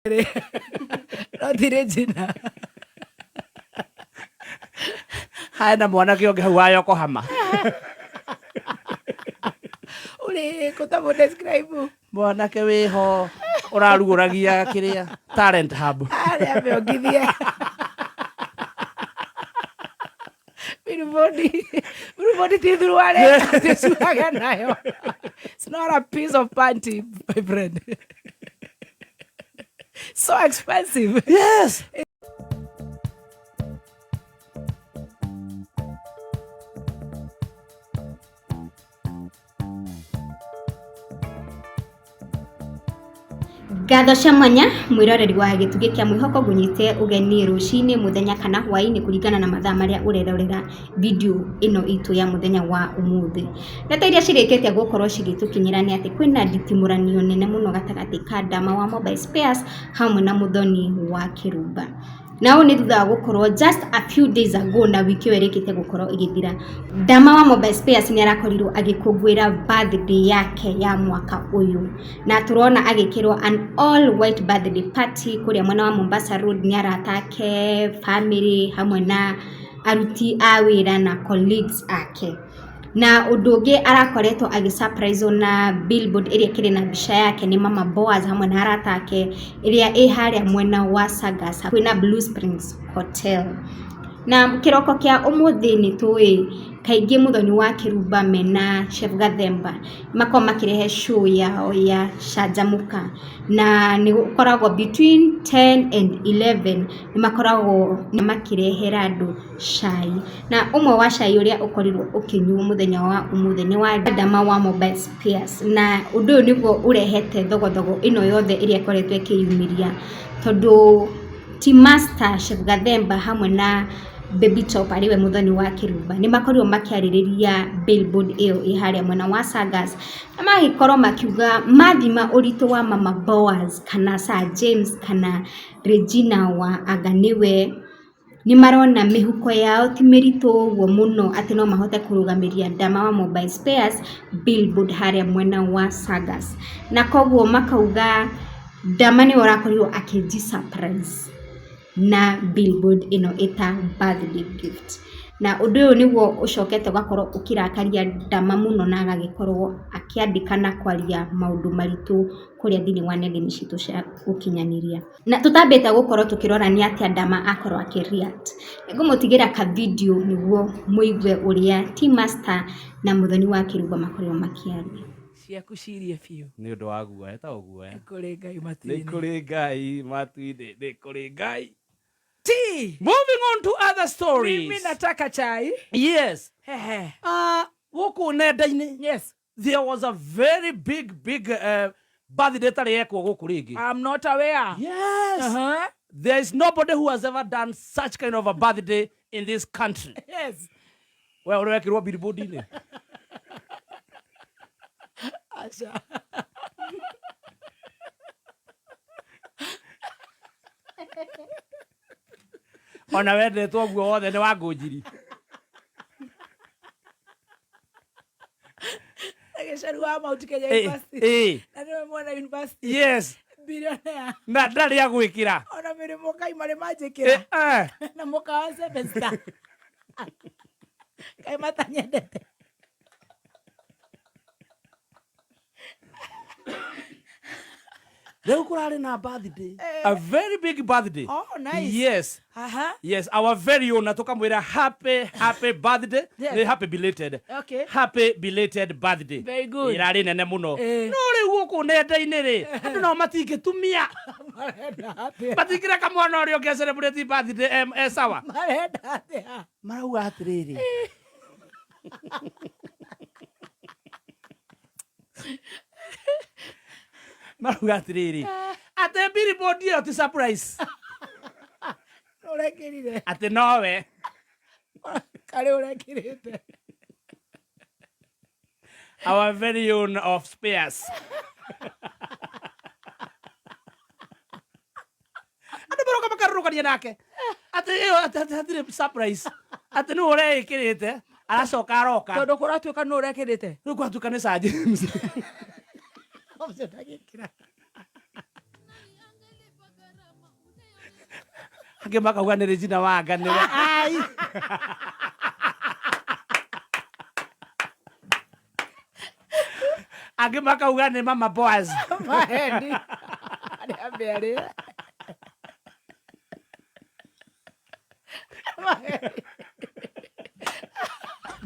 No ti Regina. Hena mwanake ũngĩ hau wa Yokohama. Ũrĩkũ ta mũ describe. Mwanake wĩho ũrarugũragia kĩrĩa talent hub. Arĩa meongithie. Billboard. Billboard ti thuruare. Tĩcuaga nayo. It's not a piece of panty, my friend. So expensive. Yes. Ngatho cia mwanya mwĩroreri wa gĩtugĩ kĩa mwĩhoko ngũnyite ũgeni rũcinĩ mũthenya kana hwaĩ-inĩ kũringana na mathaa marĩa ũrerorera video ĩno itũ ya mũthenya wa ũmũthĩ. Ndeto iria cirĩkĩtie gũkorwo cigĩtũkinyĩra nĩ atĩ kwĩna nditimũranio nene mũno gatagatĩ ka Dama wa Mobile Spares hamwe na Mũthoni wa Kĩrumba. Na ũũ nĩ thutha wa gũkorwo just a few days ago na wiki ĩyo ĩrĩkĩte gũkorwo ĩgĩthira, Dama wa Mobile Spares nĩ arakorirwo agĩkũngũĩra birthday yake ya mwaka ũyũ. Na tũrona agĩkĩrwo an all white birthday party kũrĩa mwena wa Mombasa Road nĩ arata ake, family hamwe na aruti a wĩra na colleagues ake. Na ũndũ ũngĩ arakoretwo agĩ surprise na billboard ĩrĩa ĩkĩrĩ na mbica yake nĩ Mama Boaz hamwe na arata ake ĩrĩa ĩ harĩa mwena wa Sagas hakuhĩ na Blue Springs Hotel. Na kĩroko kĩa ũmũthĩ nĩ tũĩ kaingĩ Mũthoni wa Kĩrumba mena Chef Gathemba makoragwo makĩrehe show yao ya Canjamũka na nĩ gũkoragwo between 10 and 11 nĩ makoragwo makĩrehera andũ cai. Na ũmwe wa cai ũrĩa ũkorirwo ũkĩnyuo mũthenya wa ũmũthĩ nĩ wa Dama wa Mobile Spares. Na ũndũ ũyũ nĩguo ũrehete thogothogo ĩno yothe ĩrĩa ĩkoretwo ĩkĩyumĩria tondũ Team Master Chef Gathemba hamwe na Baby Top arĩ we Mũthoni wa Kĩrumba nĩ makorirwo makĩarĩrĩria billboard ĩyo ĩ harĩa mwena wa Sagas na magĩkorwo makiuga mathima ũritũ wa Mama Boaz kana Sir James kana Regina wa anga nĩwe nĩ marona mĩhuko yao ti mĩritũ ũguo mũno atĩ no mahote kũrũgamĩria Dama wa Mobile Spares billboard harĩa mwena wa Sagas. Na koguo makauga Dama nĩwe ũrakorirwo akĩnji surprise na billboard ĩno ĩta birthday gift. Na ũndũ ũyũ nĩguo ũcokete ũgakorwo ũkĩrakaria Dama mũno na agagĩkorwo akĩandĩka na kwaria maũndũ maritũ kũrĩa thĩinĩ wa nenda-inĩ citũ cia ũkinyanĩria. Na tũtambĩte gũkorwo tũkĩrora nĩ atĩa Dama akorwo akĩ react, nĩngũmũtigĩra ka video nĩguo mũigue ũrĩa Team Master na Mũthoni wa Kĩrumba makorirwo makĩaria. Ciaku cirie biũ. Nĩ ũndũ wa guoya, etagwo guoya. Nĩ kũrĩ Ngai Nĩ matu-inĩ. kũrĩ Ngai matu-inĩ, nĩ kũrĩ Ngai. Tea. Moving on to other stories. Mimi nataka chai. Yes. Hehe. Gũkũ nenda-inĩ. Yes. There was a very big big birthday ĩtarĩ yekwo gũkũ rĩngĩ. I'm not aware. Yes. There is nobody who has ever done such kind of a birthday in this country. Yes. We ũrĩ wekĩrwo billboard-inĩ? Aca. Ona wendetwo ũguo wothe nĩ wa ngũnjiri. Gĩcaru wa Mount Kenya University. Na nĩwe mwana university. Yes. Billionaire. Na ndarĩ agwĩkĩra. Ona mĩrĩmũ Ngai marĩ manjĩkĩra. Na mũkawa Seven Star. Kaĩ matanyendete. Rĩu kũrarĩ na birthday. A very big birthday. Oh, nice. Yes. Aha. Yes, our very own na tũkamwĩra happy happy birthday. Yes. Nĩ happy belated. Okay. Happy belated birthday. Very good. Ĩrarĩ nene mũno. No rĩu gũkũ nenda-inĩ rĩ, andũ nao matingĩtumia. Marenda atĩa? Matingĩreka mwana ũrĩa ũngĩ celebrate birthday e sawa. Marenda atĩa? Marauga atĩrĩrĩ. Marauga atĩrĩrĩ. Atĩ billboard ĩyo ti surprise. Ũrekĩrire. Atĩ nowe. Karĩ ũrekĩrĩte. Our very own of spares. Andũ maroka makarũrũkania nake. Atĩ ĩyo atĩ atĩ hatirĩ surprise. Atĩ nĩwe ũreĩkĩrĩte aracoka aroka. Tondũ kũratuĩka nũ ũrekĩrĩte. Rĩu kwatuĩka nĩ Sir James. Ũcio ndagĩkĩra. Angĩ makauga nĩ Regina Wanga nĩwe. Ai. Angĩ makauga nĩ Mama Boaz. Maheni. Arĩa merĩ.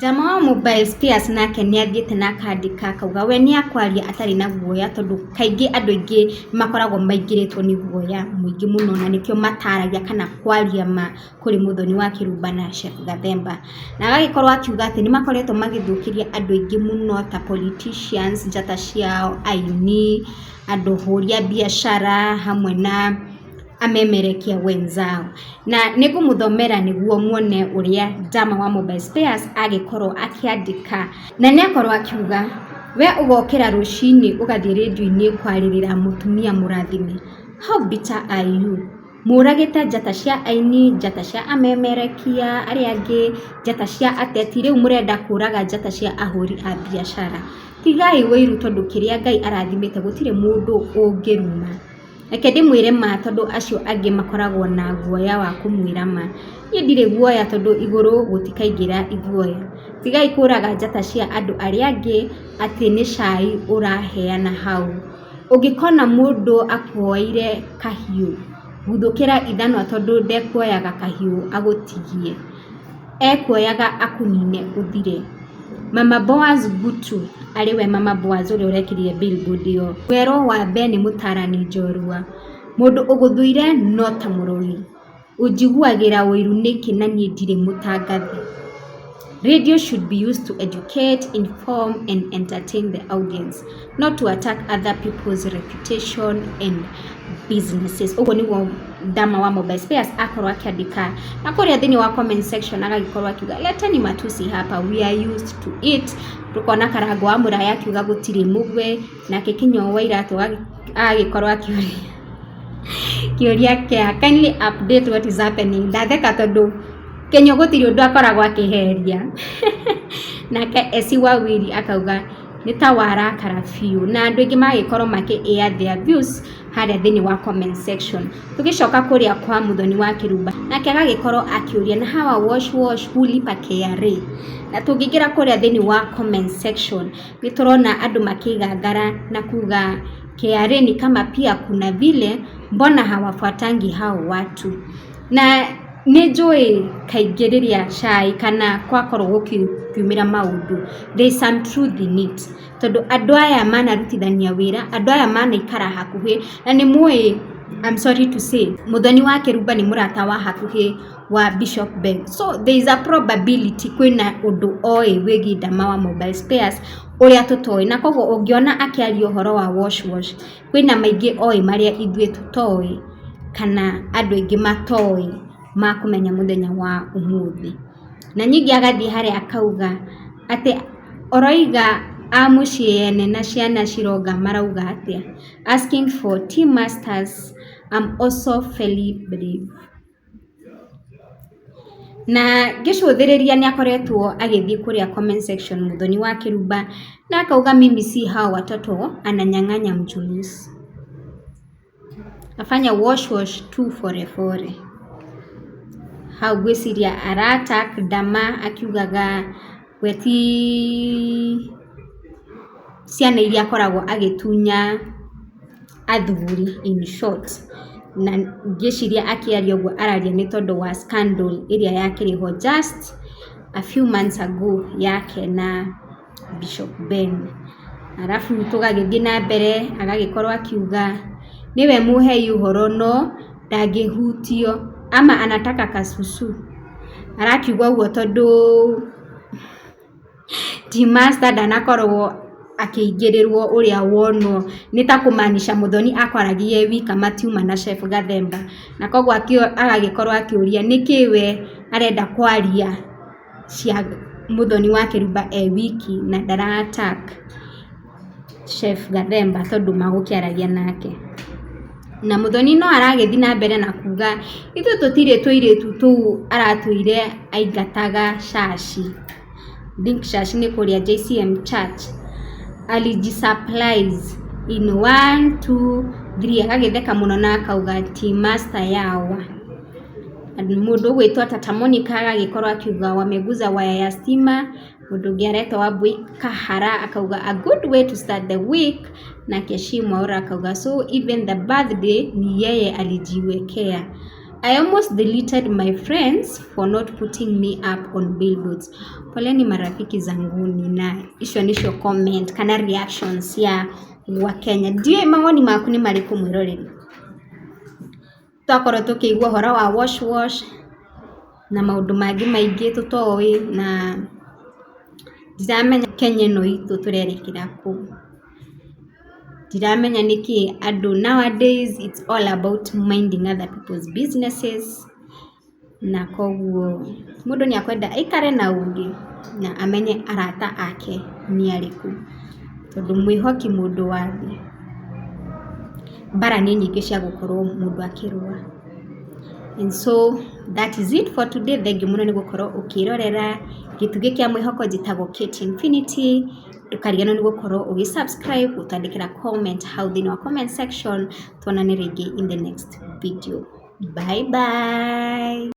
Jama wa Mobile Spares nake nĩ athiĩte na akandĩka akauga we nĩ akwaria atarĩ na guoya tondũ kaingĩ andũ aingĩ makoragwo maingĩrĩtwo nĩ guoya mũingĩ mũno na nĩkĩo mataragia kana kwaria ma kũrĩ Mũthoni wa Kĩrumba na Chef Gathemba. Na agagĩkorwo akiuga atĩ nĩ makoretwo magĩthũkĩria andũ aingĩ mũno ta politicians, njata ciao, aini, andũ ahũri a biacara hamwe na amemerekia wenzao. Na nĩ ngũmũthomera nĩguo muone ũrĩa Jama wa Mobile Spares agĩkorwo akĩandĩka. Na nĩ akorwo akiuga, we ũgokĩra rũcinĩ ũgathiĩ rĩndiũ-inĩ kwarĩrĩra mũtumia mũrathime. How bitter are you? Mũragĩte njata cia aini, njata cia amemerekia arĩa angĩ, njata cia ateti, rĩu mũrenda kũraga njata cia ahũri a biacara. Tigai ũiru tondũ kĩrĩa Ngai arathimĩte gũtirĩ mũndũ ũngĩruma. Reke ndĩmwĩre ma tondũ acio angĩ makoragwo na guoya wa kũmwĩra ma. Niĩ ndirĩ guoya tondũ igũrũ gũtikaingĩra iguoya. Tigai kũraga njata cia andũ arĩa angĩ atĩ nĩ cai ũraheana hau. Ũngĩkona mũndũ akuoeire kahiũ, guthũkĩra ithanwa tondũ ndekuoyaga kahiũ agũtigie. Ekuoyaga akũnine ũthire. Mama Boaz Gutu, arĩ we Mama Boaz ũrĩa ũrekĩrire billboard ĩyo. Werwo wambe nĩ mũtarani njorua. Mũndũ ũgũthũire no ta mũrogi. Ũnjiguagĩra ũiru nĩkĩ na niĩ ndirĩ mũtangathi? Radio should be used to educate, inform and entertain the audience, not to attack other people's reputation and businesses. Ũguo nĩguo Dama wa Mobile Spares akorwo akĩandĩka na kũrĩa thĩinĩ wa comment section agagĩkorwo akiuga leteni matusi hapa, we are used to it. Tũkona Karango wa Mũraya akiuga gũtirĩ mũgwe, nake Kĩnyoo wa Iratũ agagĩkorwo akĩũria kĩũria kĩa kindly update what is happening. Ndatheka tondũ Kĩnyoo gũtirĩ ũndũ akoragwo akĩheria. Nake Esi Wawiri akauga nĩ ta warakara biũ, na andũ aingĩ magagĩkorwo makĩ air their views harĩa thĩinĩ wa comment section. Tũgĩcoka kũrĩa kwa Mũthoni wa Kĩrumba, nake agagĩkorwo akĩũria na hawa wash wash hulipa KRA. Na tũngĩingĩra kũrĩa thĩinĩ wa comment section nĩ tũrona andũ makĩgangara na kuga KRA ni kama pia kuna vile mbona hawafuatangi hao watu. Na nĩ njũĩ kaingĩ rĩrĩa cai kana kwakorwo gũkiumĩra maũndũ, there is some truth in it. Tondũ andũ aya manarutithania wĩra, andũ aya manaikara hakuhĩ, na nĩ mũĩ, I'm sorry to say, Mũthoni wa Kĩrumba nĩ mũrata wa hakuhĩ wa Bishop Ben. So there is a probability kwĩna ũndũ oĩ wĩgiĩ Dama wa Mobile Spares ũrĩa tũtoĩ, na koguo ũngĩona akĩaria ũhoro wa wash wash, kwĩna maingĩ oĩ marĩa ithuĩ tũtoĩ kana andũ aingĩ matoĩ ma kũmenya mũthenya wa ũmũthĩ. Na ningĩ agathiĩ harĩa akauga atĩ oroiga a mũciĩ ene na ciana cironga marauga atĩa? Asking for tea masters, I'm also very brave. Na ngĩcũthĩrĩria nĩ akoretwo agĩthiĩ kũrĩa comment section Mũthoni wa Kĩrumba na akauga mimi si hao watoto ananyang'anya mchunuzi. Afanya wash wash tu forefore. Hau ngwĩciria ara attack Dama akiugaga we ti ciana iria akoragwo agĩtunya athuri in short. Na ngĩciria akĩaria ũguo araria nĩ tondũ wa scandal ĩrĩa yakĩrĩ ho just a few months ago yake na Bishop Ben. Arabu tũgagĩthiĩ na mbere agagĩkorwo akiuga nĩwe mũhei ũhoro no ndangĩhutio ama anataka kasusu. Arakiuga ũguo tondũ Tea Master ndanakorwo akĩingĩrĩrwo ũrĩa wonwo nĩ ta kũmaanisha Mũthoni akwaragia e wika matiuma na Chef Gathemba, na koguo agagĩkorwo akĩũria nĩkĩ we arenda kwaria cia Mũthoni wa Kĩrumba e wiki na ndara attack Chef Gathemba tondũ magũkĩaragia nake. Na Mũthoni no aragĩthiĩ na mbere na kuga ithuĩ tũtirĩ tũirĩtu tũu aratwĩire aingataga caci. Think caci nĩ kũrĩa JCM Church. Alijisupplies in 1 2 3 agagĩtheka mũno na akauga Tea Master yawa. Mũndũ ũgwĩtwo Tata Monica agagĩkorwo akiuga wameguza waya ya stima. Mũndũ ũngĩ aretwo Wambui Kahara akauga, "A good way to start the week." Nake Shimwaura akauga, "So even the birthday ni yeye alijiwekea. I almost deleted my friends for not putting me up on billboards. Poleni marafiki zanguni." Na icio nicio comment kana reactions ya Wakenya. Ndiũĩ mawoni maku nĩ marĩkũ, mwĩroreri. Twakorwo tũkĩigua ũhoro wa wash wash na maũndũ mangĩ maingĩ tũtoĩ, na ndiramenya Kenya ĩno itũ tũrerekera kũ. Ndiramenya nĩkĩ andũ nowadays it's all about minding other people's businesses, na koguo mũndũ nĩ akwenda aikare na ũgĩ na amenye arata ake nĩ arĩkũ, tondũ mwĩhoki mũndũ wa thĩ. Mbara nĩ nyingĩ cia gũkorwo mũndũ akĩrũa. And so that is it for today. Thank you mũno nĩ gũkorwo ũkĩrorera Gĩtugĩ kĩa Mwĩhoko. Njĩtagwo Kate Infinity. Ndũkariganĩrwo nĩ gũkorwo ũgĩ subscribe, ũtandĩkĩra comment hau thĩinĩ wa comment section. Tuonane rĩngĩ in the next video. Bye bye.